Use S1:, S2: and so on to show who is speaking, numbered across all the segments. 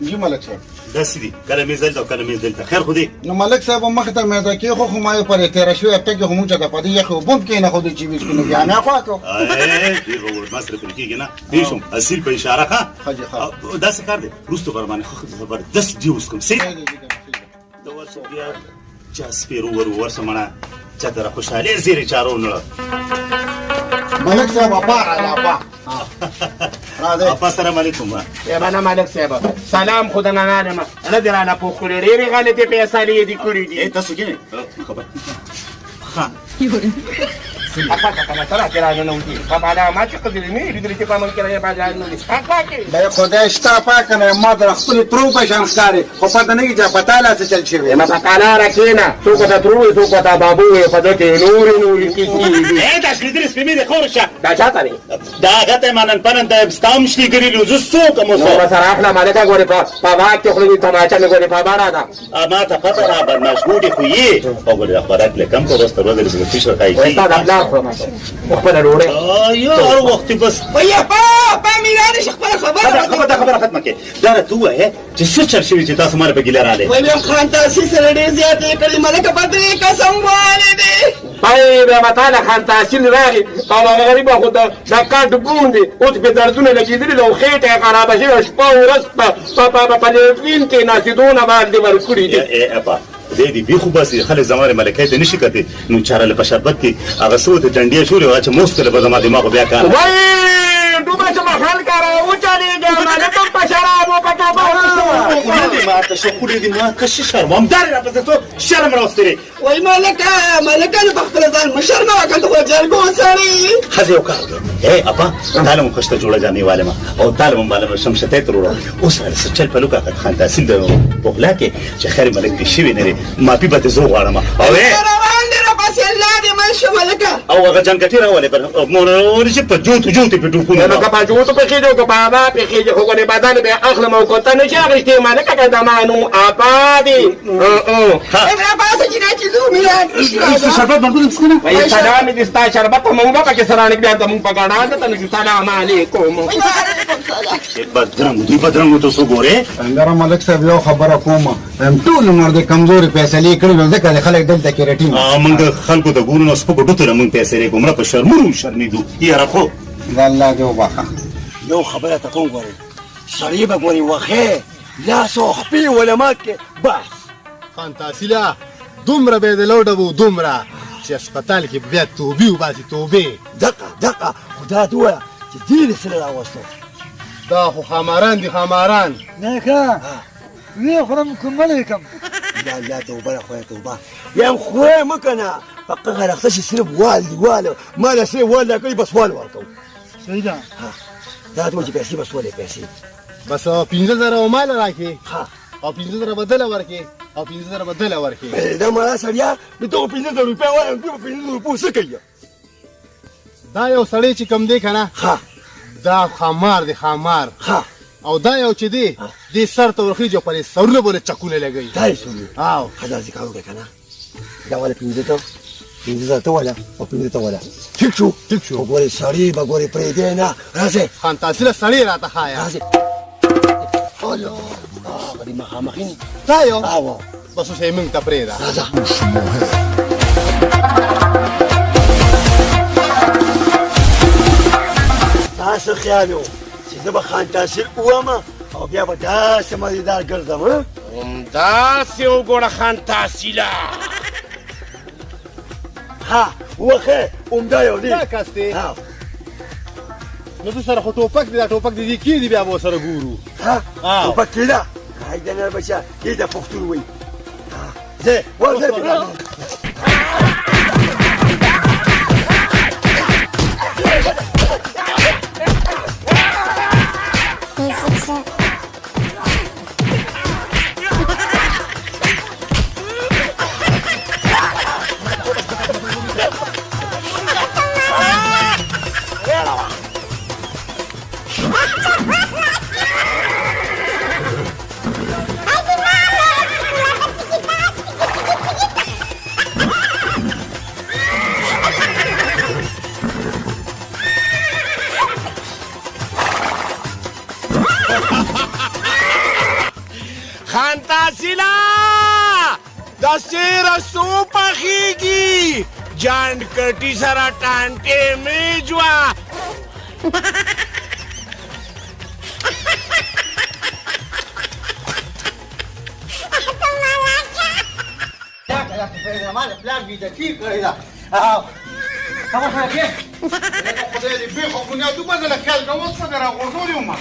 S1: جی ملک صاحب.
S2: داسې دي، کله مې دلته او کله مې دلته، خیر خو دی.
S1: نو ملک صاحب مخ ته مې دا کې خو ما یې پر تېره شوې هفته کې خو مونږ ته په دې یخې اوبه هم کېنښودې چې ویس کړو، نو بیا مې خوا کړو.
S2: ډېر به وړ ما سره پرې کېږي نه، پوه شوم اصیل په اشاره. ښه
S1: ښه جي، ښه.
S2: داسې کار دی، وروسته به راباندې ښه زبردست ډي وڅښم. صحیح ته ورشه بیا چا سپېرو ور ورشه مړه، چا ته را خوشحالۍ زیری چارو نړه.
S1: ملک صاحب اپا راله، اپا راځئ.
S2: اپا سلام علیکم.
S3: یبنه ملک صاحب سلام، خو د نه نه نه دې رانه پوه کړې، ډېرې غلطې فیصلې دې کړې دي.
S2: تاسو کښېنئ خبر. ښه
S3: اپا که کنه سره کې راننوځي په بالا ما چې قدرې نه لیدلې چې په موږ کې راځي بالا ننوځي اپا کې
S1: به خدای شته اپا که نه ما د خپلې ترو په شان ښکارې، خو پته نه کېږي چې په تا لا څه چل شوی.
S3: ما په قلاره کښېنه، څوک ورته ترو وي څوک ورته بابو وي، په ده کې نورې نورې کیسې دي.
S2: ای دا شلېدلې سپېمې دې خور شه.
S3: دا چا ته دی؟
S2: دا هغه ته ما نن پنن ته ستا هم شلېدلي، نو زه څوک یم اوس؟
S3: نو بس راخله ملکه، ګورې په باغ کې خوله دې تماچه مې ګورې په باره ده.
S2: ما ته پته را بدمعاش ګوډي خو یې او ګورې دا خوراک له کم کړه، ورځ تر ورځې لږ تش راکای.
S3: وایي ستا د پلار خورم خپله ډوډۍ.
S2: یا هر وخت بس.
S4: وایي اپا اپا میرانه شي خپله خبره.
S2: دا خبره ختمه کړې، دا راته ووایه چې څه چل شوي چې تاسو ماله په ګیله راغلئ؟
S4: ویلیم خان تحصیل سره ډېر زیات یې کړي ملکه، په درې قسم والې دی.
S3: پای بیا به تا له خان تحصیل راغی او هغه غریبه خو د کاټ بوڼ دی، اوس پرې دردونه لګېدلي دي او خېټه یې خرابه شوې، شپه ورځ په لیټرین کې ناستې، دونه بال دې ورکړي دي.
S2: ای اپا خدای دې بیخ وباسي، خلک زما ملکۍ ته نشي کتلی، نو چاره له په شربت کې هغه څه ورته ټنډې شولې وه چې موسکله به زما دماغ بیا کار.
S3: وایي دومره چې مخل کاره وچلېږه ملک هم په شرابو په توبه.
S2: خولې دې ماته شه، خولې دې ماته شه، شرم همدارې راپسې څو شرم راوستلی.
S4: وایي ملکه ملکه نو په خپل ځان مه شرموه، که ته خو جرګو سړی.
S2: ښځې یو کار وکړه، ای اپا تا له مو ښه جوړه جامې والم او تا له مو معلومه شمشتی تر وړه، اوس راله څه چل پلو کړه خان تحصیل د پخلا کې چې خیر ملک دې شوی نه دی، معافي به ترې زه وغواړم. او ای
S4: روان دی راپسې، الله دې مل شه ملکه.
S2: او هغه جنګټې راولې پر مور چې په جوتو جوتو په ټوپونو.
S3: نو که په جوتو پخېږي او که په هوا پخېږي، خو ګورې بدن به اخلم او که ته نه شې اخیستی ملکه، که زما نوم اپا دی.
S4: راپاسه چې دا چې ځو میران.
S2: شربت باندې څه نه
S3: وایي سلام دې ستا شربت مونږ به پکې سره نه بیا زمونږ په ګڼا ده ته نشو. سلام علیکم.
S2: بدرنګ دوی بدرنګ ته څه ګورې؟
S1: څنګه ملک صاحب یو خبره کوم، ټول عمر دې کمزورې فیصلې کړې، نو ځکه د خلک دلته کې رټي.
S2: موږ خلکو ته ګورو نو سپکو ډوتو نه موږ فیصلې کوو، مړه په شرمونو شرمېدو یاره. خو
S1: د الله دې وبخښه.
S5: یو خبره ته کوم، ګورې سړی به ګورې وخې لاس او خپې وله مات کې بس.
S6: خان تحصیله دومره به یې د لو ډبو دومره چې هسپتال کې بیا توبې وباسي توبې.
S5: دقه دقه خو دا ته ووایه چې دې له سره راوستو.
S6: دا خو خاماران دي خاماران.
S7: نیکه ویې خورم که مړ یې کړم؟
S5: یا الله توبه خویه توبه، یم خویه مه که نه په قهر اخته شي، صرف وال دي وال، ما له صرف وال راکړي بس وال ورکوم.
S7: صحیح ده.
S5: دا ته چې پیسې بس ولې پیسې؟
S6: بس 5000 مال راکړې او 5000 به دله ورکړې او 5000 به دله ورکړې.
S5: دا مړه سړیه، نو ته خو 5000 روپۍ وایم، دوی په 5000 روپو څه کوي؟
S6: دا یو سړی چې کوم دی که نه، دا خامار دی خامار، او دا یو چې دی دې سر ته ورخېږي او په دې سرونه به چکونه لګوي.
S5: دا یې څوک دی؟
S6: او
S5: ښه داسې کار وکړه که نه، دا واله پنځه ته 5000 ته واله او پنځه ته واله، ټیک شو؟
S6: ټیک شو.
S5: ګورې سړی به ګورې پرېږدې نه، راځئ.
S6: خان تحصیله سړی راته ښایه.
S5: راځئ. هلو هغه دې مخامخي
S6: دا یو
S5: او
S6: بس اوس یې موږ ته پرېږده.
S5: راځه. تاسو خیال و چې زه به خان تحصیل ووم او بیا به داسې مزیدار ګرځم؟
S3: همداسې وګوره خان تحصیله.
S5: ها وخه همدا یو دی
S6: دا کس دی. نو ته سره خو ټوپک دی، دا ټوپک دې دې کېږدي بیا به ورسره ګورو.
S5: ها ټوپک کېده هایده نر بچه، دې ته پښتون وایي. ځه ورځه.
S3: تحصیله د سیره سو پخېږي جانډ کټي سره ټانټې میجوه.
S7: پلار بې عزتي کړې ده.
S1: خدای دې بېخ او بنیاد وبدله، خیال کوه اوس به راغورځولی وم.
S7: ما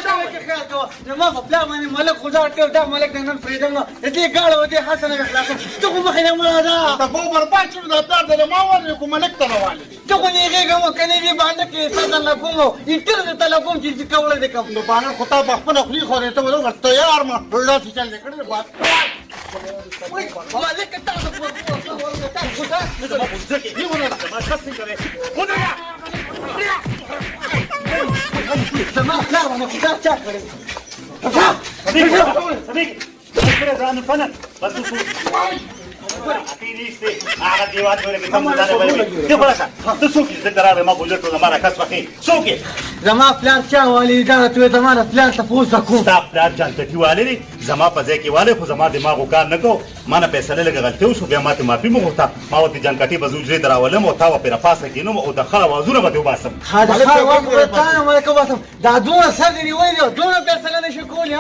S7: ته کې خیال کوه، زما په پلار باندې ملک ګزار کړی، دا ملک دې نن پرېږدم نو د دې ګاړه او دې هڅه نه مې خلاصوم. ته خو مخې نه مړه ده.
S1: ته خو برباد شو، دا پلار د ما والي کوم ملک ته روان دی.
S7: ته خو نېغېږم که نه دې باندې کې سر درله کوم او انټر درته لګوم چې کولی دې کوم.
S1: نو بانډ خو تا په خپله خولې خورې، ته به تیار ما داسې چل دې کړی.
S7: ملک تا زما پلار باندې خدا چا کړی؟ زما پلار چا والي دا ته زما د پلار تپوس کوم.
S2: ستا پلار جان کټي والي دی، زما په ځای کې والي، خو زما دماغو کار نه کو، ما نه فیصله لږه غلطي وشو، بیا ما ته معافي وغوښته. ما ورته جان کټي به زه حجرې ته راولم او تا به پرې راپاڅه کښېنم او د ښه اوازونه به ترې وباسم.
S7: ښه د ښه اواز به تا نه ملکه وباسم. دا دومره سر دې نیولی دی او دومره فیصله نه شي کولی.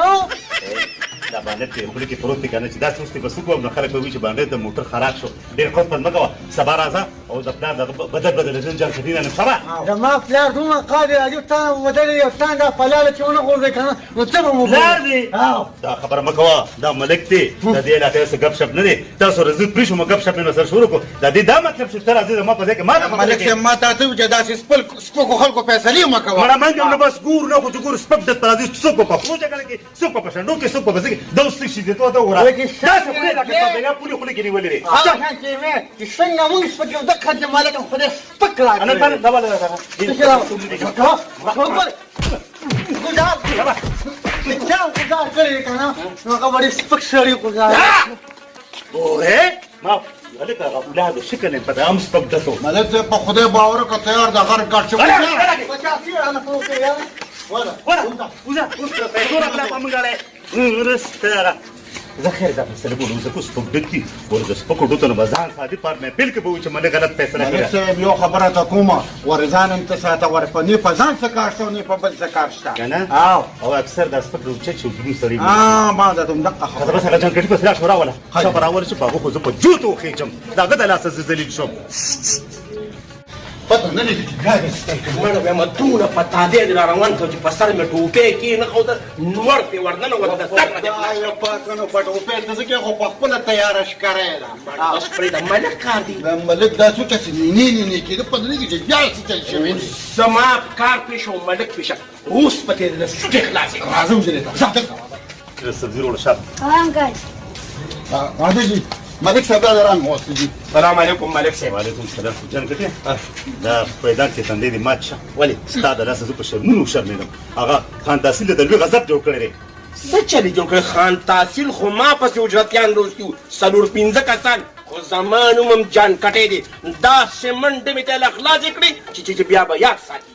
S2: دا باندې په خوله کې پروت دی که نه چې داسې اوس به څه کوم؟ نو خلک به وایي چې باندې د موټر خراب شو. ډېر خوست مه کوه، سبا راځه او د پلار دغه بدل بدل ژوند جان کټي نه سبا.
S7: زما پلار دومره قادر راځي، تا نه بدل دی او تا دا په لاله چې ونه غورځوې که نه نو څه به مو
S2: پلار دی؟ دا خبره مه کوه، دا ملک دی، د دې علاقې څه ګپ شپ نه دی. تاسو راځئ پرې شو، ګپ شپ مې سره شروع کړو. د دې دا مطلب چې ته راځې زما په ځای کې ما ته
S1: ملک صاحب ما ته ته چې داسې سپکو خلکو فیصلې مه کوه.
S2: مړه منګه نو بس ګور نه خو چې ګور سپک د راځي، څوک په خپلو جګړه کې، څوک په شنډو کې، څوک په بزګ دا اوس څه شي دی؟ ته وګوره داسې خولې لکه په بیا پولې خولې کې نیولې دی.
S7: هغه شان چې مې چې څنګه موږ سپک یو دقه چې ملک خدای سپک راکړی.
S2: انا دا ولا
S7: ګزار چا ګزار کړی که نه نو هغه به ډېر سپک سړی ګزار.
S2: اوه ما هلکه هغه اولاد شکل یې په دام سپک دسو.
S1: ملک صاحب په خدای باور وکړه، تیار د غر ګډ شو.
S2: زه خیر دا فیصله بولم، زه کو سپک ډک دي ور د سپکو ډوتو نه به ځان ساتي پار مې پیل کې به وي چې ملک غلط فیصله
S1: ملک
S2: کړې.
S1: صاحب یو خبره ته کومه، ورځان هم ته ساته، ور په نه په ځان څه کار شته او نه په بل څه کار شته
S2: که نه؟ او اکثر دا سپک روچه چې دونو سړي
S1: ما دا هم دقه خبره.
S2: بس هغه جان کټي پسې راشه راوله، ښه راوله چې په هغه خو زه په جوتو وخېجم، د هغه د لاسه زه ذلیل شوم.
S1: پته نه لګي چې بیا دې څه کوي.
S3: مړه وایم دومره په تادې دې را روان کړ چې په سر مې ټوپۍ کېنښوده، نوړ پرې ورننوت، د سر نه دې خلاص
S1: خدای پاک نو په ټوپۍ ته ځکه خو په خپله تیاره ښکاری ده.
S3: کړ. بس پرېږده، ملک کار دی.
S1: د ملک دا څه چې نینې نینې کېده، پته نه لګي چې بیا څه چل شوی دی.
S3: زما کار پېښ او ملک پېښه اوس په تېر د سوټې خلاصې کړه.
S1: راځه حجرې ته، ځه دلته راځه.
S2: سبزي روړه شاته.
S8: انکل
S1: راځه جي ملک صاحب دا رنګ اوس جي.
S3: سلام علیکم ملک صاحب.
S2: وعلیکم السلام. جان کټې دا پیدان کې تندې دې مات شه. ولې ستا د لاسه زه په شرمونو وشرمېدم. هغه خان تحصیل د لوی غضب جوړ کړی دی.
S3: څه چلې جوړ کړی؟ خان تحصیل خو ما پسې اجرتیان روستي وو، 4-5 کسان، خو زما نوم هم جان کټی دی. داسې منډې مې ته له خلاصې کړې چې بیا به یاد ساتي.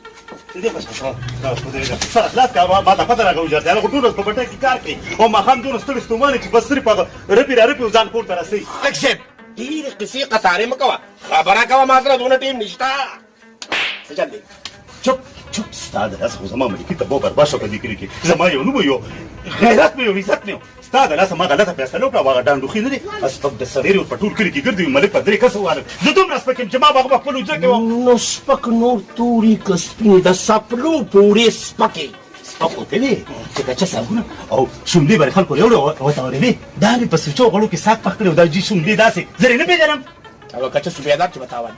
S2: سره خلاص کړه، ما ته پته راغله اجرتیان خو ټول ورځ په بټۍ کې کار کوي او ماښام دومره ستړي ستومانه چې بس صرف هغه رپي را رپي او ځان کور ته رسوي.
S3: ملک صاحب ډېرې قصې قطارې مه کوه، خبره کوه، ما سره دونه ټایم نشته. څه چل دی؟
S2: چپ چپ، ستا د لاسه خو زما ملکي ته بو برباد شو. په دې کلي کې زما یو نوم یو غیرت مې یو عزت مې یو. ستا د لاسه ما غلطه فیصله وکړه. هغه ډانډوخي نه دی سپک د سړی په ټول کلي کې ګرځي، ملک په 3 کسه وواله. زه دومره سپک یم چې ما به هغه په خپل حجره کې وم.
S3: نو سپک نور توري که سپینې د څپلو پورې سپکې.
S2: سپک خو ته دی چې کچه ساګونه او شونډې به خلکو یوړې او ورته اورېدې. دا مې په سوچو غړو کې ساګ پخ کړی او دا جي شونډې داسې زه یې نه پېژنم.
S3: هغه کچه صوبېدار چې به تاوان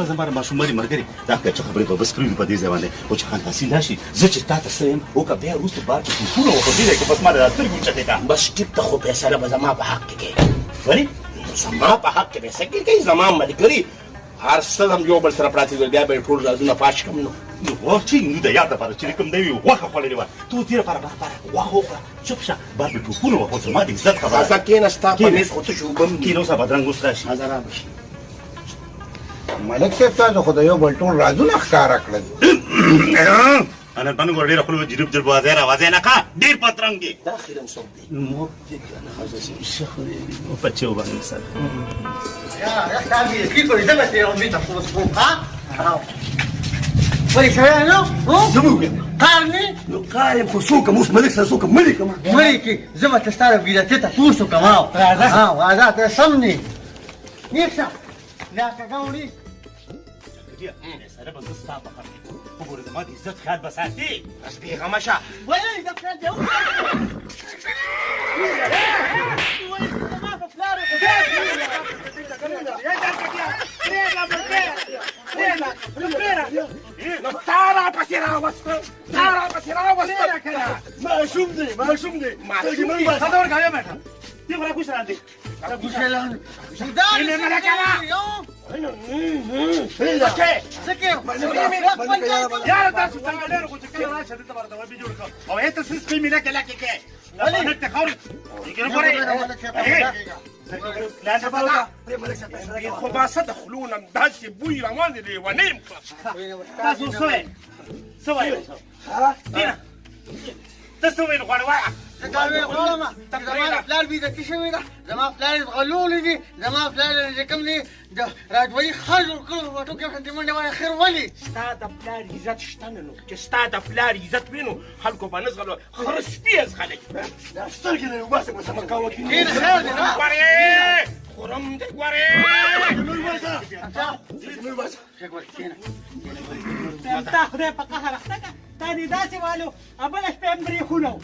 S2: زما د ماشوموالي ملګري دا کچه خبرې به بس پرېږدو په دې ځای باندې. خو چې خان تحصیل راشي زه چې تا ته څه یم وکړه، بیا وروسته بار کې ټوپونه وکړه، دې ځای کې بس ما له سترګې اوچتې کړه.
S3: بس ټیک ته، خو فیصله به زما په حق کې کوي.
S2: ولې؟
S3: زما په حق کې به څه کې کوي؟ زما ملګري هر څه هم یو بل سره پراته دي، بیا به یې ټول رازونه فاش کړم. نو
S2: نو چې نو د یاد لپاره چې کوم دی غوښه خوړلې وه ته دې لپاره بار بار غوښه وخوره، چوپ شه، بار مې ټوپونه وخوره، زما د عزت خبره.
S3: راځه کښېنه، ستا په مېز خو تش اوبه هم دي.
S2: کښېنه اوس بدرنګ اوس راشي.
S3: راځه را به شي.
S1: ملک صاحب تاسو خو د یو بل ټول رازونه ښکاره کړل.
S2: انا بن ګور ډیر خپل جریب در بازار راوځي نه کا ډیر پترنګ دی
S5: دا خیرن څوک دی؟
S2: مو دې کنه خزه شي خو بچو باندې سره
S7: یا تا بي کی کوي زه به یو بي تاسو کوم ها ولې شوی نو
S5: زه به ووایم
S7: کار نه
S5: نو کار یم خو څوک اوس ملک سره څوک ملي کوم
S7: ملي کې زه به ستا د غیرتي تپوس وکړم راځه ها راځه ته سم دی نیک شه دا کاکا وړي
S2: سره به زه ستا په خر کې وګوره زما د عزت خیال به ساتې
S3: بس بېغمه شه
S7: ولې دا خیال دی وکړه
S3: نو تا راپسې راوسته تا راپسې راوسته
S5: ماشوم دی ماشوم دی
S3: ماشوم دی.
S2: څه ورکوې مېټه دې خو راکوش راندې یاره تاسو څنګه ډېر خو چې کله راشه دلته ورته وبې جوړ کړ او ته څه سپی مې لکه لکه کې ولې ته خور یې ګورې
S3: خو باسه د خولو نه داسې بوی روان دی لیونی یم کړه
S2: تاسو څه وایئ څه وایئ ته څه ویل غواړې وایه
S7: زه دا ویل غواړم چې زما د پلار بې عزتي شوې ده زما پلار یې ځغلولی دي زما پلار یې چې کوم دی د راجولي خر جوړ کړو په ټوکې ورته منډه وایه خیر ولې
S3: ستا د پلار عزت شته نه نو چې ستا د پلار عزت وي نو خلکو به نه ځغلو خره سپي یې ځغلوي
S5: دا سترګې لري وباسه به سمه کوه
S7: ډېر خیر دی نه
S3: ګورې خورم دې ګورې
S5: نور وباسه نور وباسه
S8: تا خدای په قهر اخته که تا دې داسې والو بله شپه هم برېښونه وو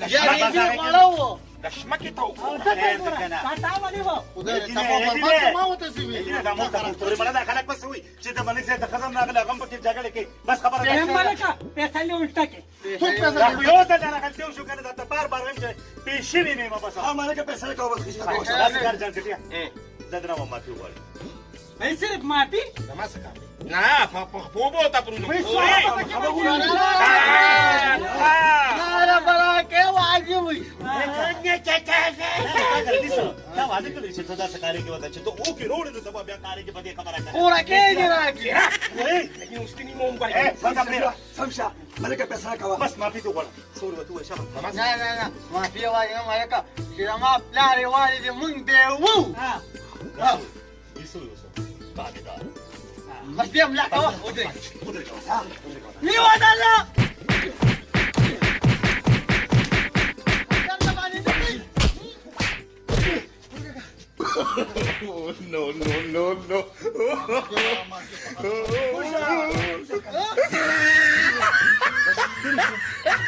S7: یا یې دې غواړه وو
S3: د شمکې ته
S8: او څه کوې ګوره تا تا ولې وو
S1: خدای دې تباه برباد کړه، ما ورته څه ویلي؟
S2: دا مو ته تورې مړه دا خلک بس وایي چې د ملک صاحب د ښځه هم راغله هغه هم پکې جګړې کوي بس خبره ده
S8: یم ملکه پیسې له ولټکې
S1: څوک پیسې
S2: دا خو یو ځل راغلتي وشو که نه دا ته بار بار وایم چې پېښ شوي نه یم بس
S5: ها مالکه پیسې کوه بس خیشته کوه
S2: داسې کار جان کټیا زه درنه معافي وغواړم
S8: وایي صرف معافي
S3: زما څه کار دی نه په خپو به ورته پروزم
S8: وایي
S3: خورې
S7: ناره براکه واجب وي
S2: تا واده کړی چې ته داسې کارې کې وته چې ته اوکې روړې نو ته به بیا کارې کې په دې خبره کوې
S7: خورکې دې راکړي
S5: سم شه ملکه پیسې کوه
S2: بس معافي دې وغواړم سوري ورته ووایه شابه
S7: نه نه نه معافي وایي نه ملکه چې زما پلار یې والي دې مونږ دی وو
S2: تابعدار
S7: بس بیا ملا کوه ودرېږه نیوه ده
S3: No, no, no, no.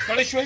S3: ستړی شوې؟